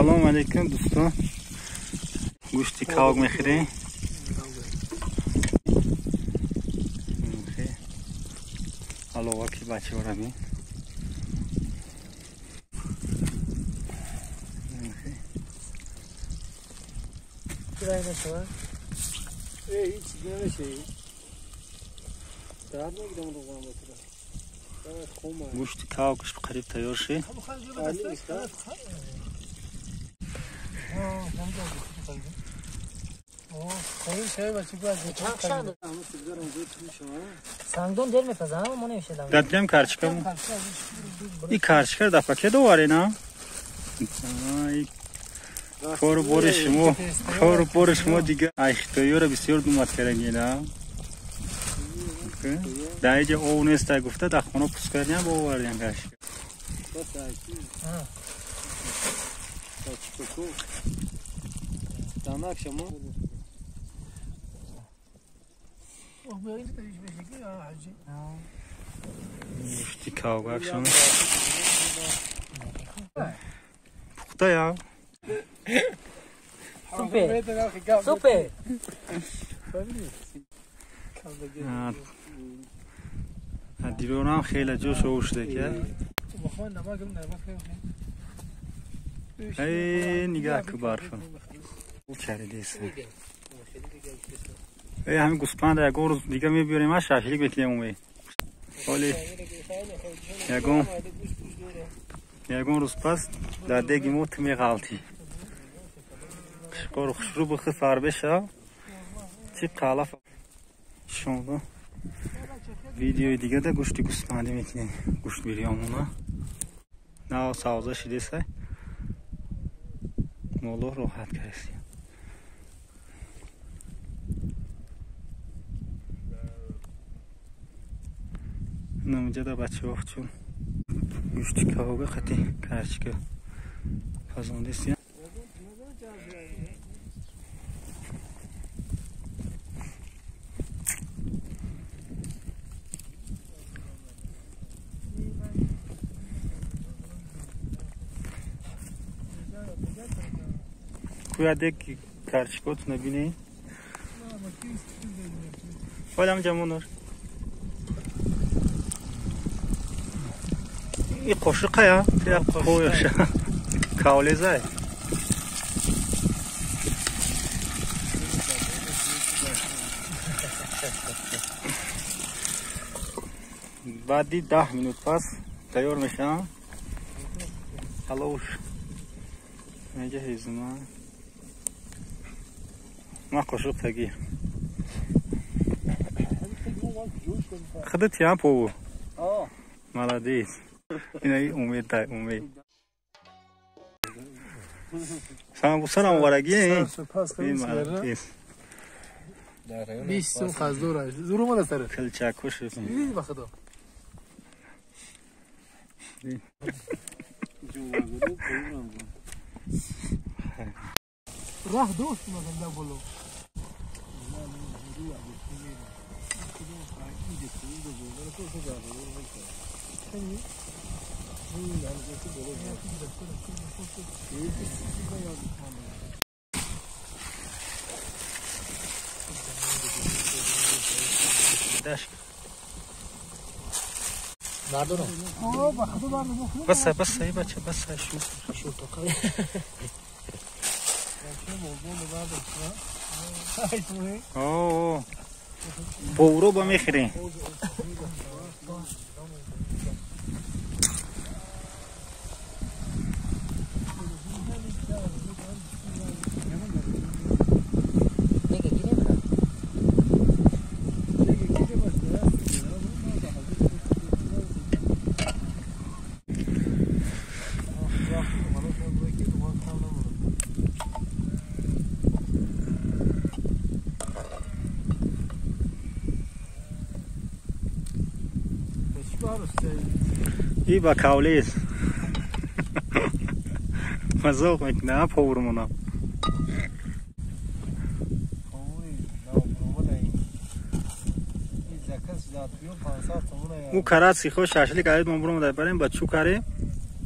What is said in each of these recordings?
Салом алейкум дӯстон. Гӯшти кавок мехӯрем. Аловаки бачаҳоро бин. Гӯшти кавокаш қариб тайёр шид. Сангдон дер мепазам, мо намешадам. Дадгам карчка. И карчка дар пакет оварена. Кору бори шумо, кору бори шумо дига айхтоёро бисёр думат кардагина. Дар иҷа ов неста гуфта дар хона пус кардям бо овардям карчка. Гӯшти кавгакшон пухта я. Супер. Супер. Дилонам хеле ҷош ов шуда ки. Эй нигаҳ ку барфа. Чаридест. Эй ҳамин гӯспанда ягон рӯз дига мебиёрем, а шашлик мекунем умед. Ҳоли ягон рӯз пас дар деги мо ту меғалтӣ. Қишқору хушрӯ бихӯ фарбе шав. Чӣ қалаф шода. Видеои дига да гӯшти гӯспандӣ мекунем. Гӯшт бирёнмона. Нав савза шидеса. Моло роҳат кардест. Намҷада бачаҳо чун гӯшти кавога қати карчка пазондест. Куяде ки карчкоту набинӣ? Ҳолам ҷамонор. И қошиқая, я қояша. Кавлезай. Баъди 10 минут пас тайёр мешавам. Аловш. Инҷа ҳезума. Ма қошиқ тагир. Худат ям пову. Молодец. Инаи умед дай умед. Самбусарам варагӣ. Ин молодец. 20 сум хаздора. Зур омада сар. Килчакош. Диди ба худо. Роҳ дост мазанда боло. بس بس ای بچه بس شو شو تو اوه پورو با میخوریم. И ба кавлез. Мазоқ мекунам повурмона. У карат сихо шашлик аид мо буром дар барем ба чӯ карем.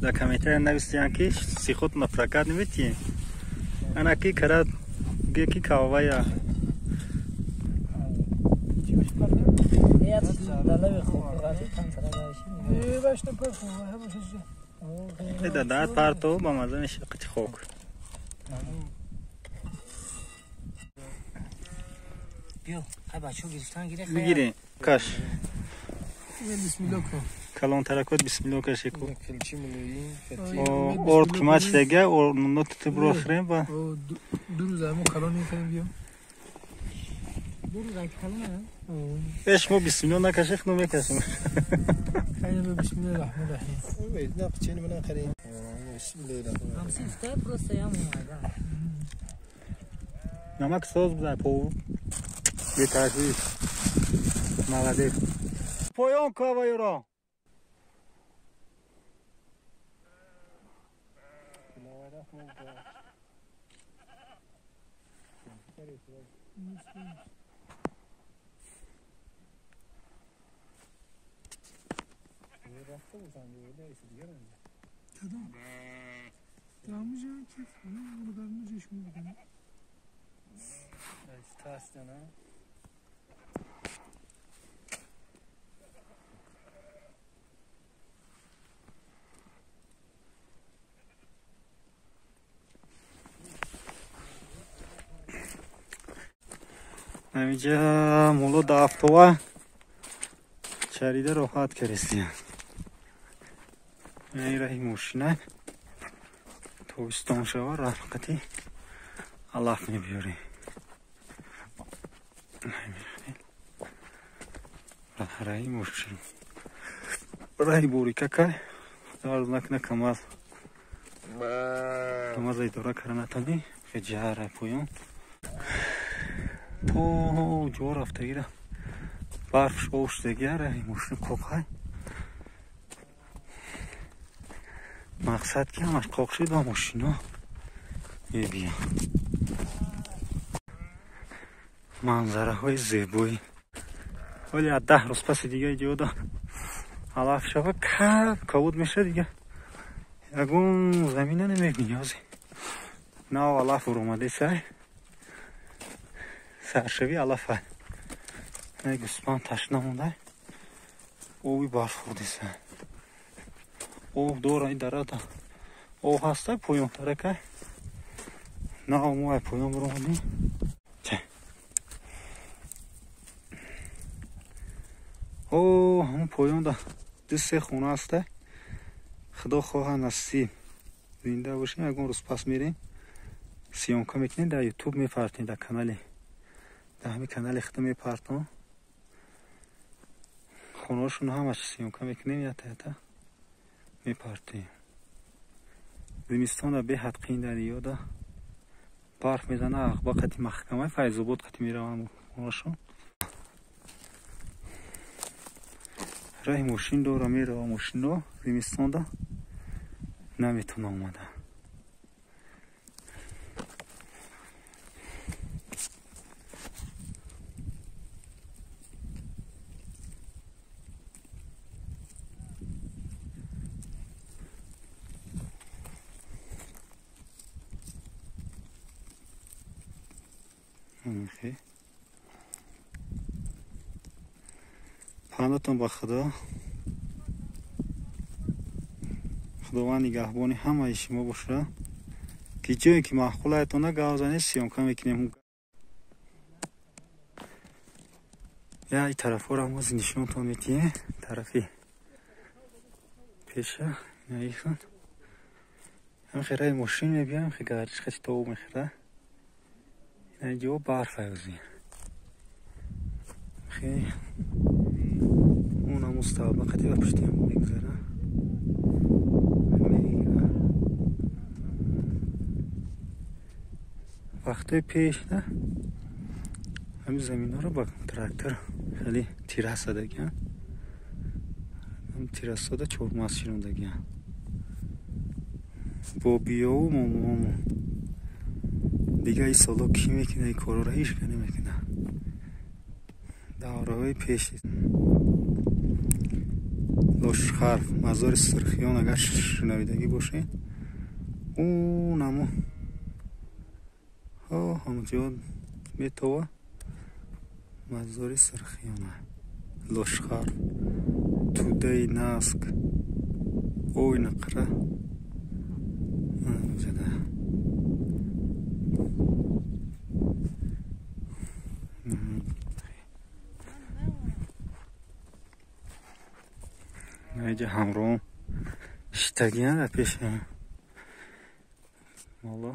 Дар комментария нависиян ки сихот на прокат наметием. Ана ки кара ге ки кавая. Да, парто ба маза меша қити хок. Биё, ай бачо гирифтан гире. Бигирем. Каш. Бисмиллоҳ кун. Калон таракот бисмиллоҳ каши ку. Орд қимат шудага, нот тибро хрем ба. Ду рӯз мо калон мекунем биё. Ду рӯз ай калон? Эш мо бисмиллоҳ накаши, хну мекашим. Хайр, бисмиллоҳир раҳмонир раҳим. На печенье ман харем. Ҳамси просто я омада. Намак соз бизан пов. Беташвиш. Молодец. Поён кавайро. Намиҷа мулло дафтова чарида роҳат каристия. Ин раҳи мошина тобистон шава рафқати алаф мебиёрем. Раҳи мошин. Раҳи борикакай дарз накна камаз. Камаза идора кара натани хеҷара поён. То ҷо рафтагира барф об шудагия раҳи мошин қоқай. Мақсад ки ҳамаш қоқ шуд ва мошино мебиям. Манзараҳои зебоӣ. Вале аз 10 рӯз паси дига иҷода алаф шава каб кабуд меша дига. Ягон замина намебини ҳозир. Нав алаф уромадесай. Саршави алафа. Ай гӯсфанд ташна монда. Оби барф хӯрдеса. Об дора ин дарата. Об ҳаста поён тарака. Нав мо ай поён буромадем. О, ҳамон поёнда 2-3 хона ҳаста. Худо хоҳа насиб зинда бошем, ягон рӯз пас мерем. Съёмка мекунем дар YouTube мепартем дар канале. Дар ҳамин канали худо мепартам. Хонаҳошон ҳамаш съёмка мекунем, ята-ята мепартем. Зимистонда беҳад қин дар ёда. Барф мезана, ағба қати маҳкамай, Файзобод қати меравам хонаҳошон. Раҳи мошин дора мерава мошино зимистонда наметона омада. Паҳнатон ба Худо. Худованд нигаҳбони ҳамаи шумо бошад. Ки ҷое ки маъқулаятона гав занед, съёмка мекунем. Я и тарафҳоро мо нишонтон метиҳем. Тарафи пеша инаихан. Ҳам хераи мошин мебиям, хе гардиш хати тоб мехӯра. Ина ҷо барф аёзи. Хе унам устаба қати ба пуштиам мегузара. Вақтҳои пеш да ҳамин заминҳоро ба трактор хеле тира задагиам. Тирасода чормағз шинондагиам. Бо биёву момоҳомо. Дига ин солҳо кӣ мекунад ин корҳоро? Ҳеҷ ка намекунад. Давраҳои пеш Лошхарф, мазори Сурхиён агар шунавидагӣ бошед, намо ҳамҷо метова мазори Сурхиёна. Лошхарф, тӯдаи наск, ой нақра. Наиҷа ҳамроҳ шитагиан дар пеши мало.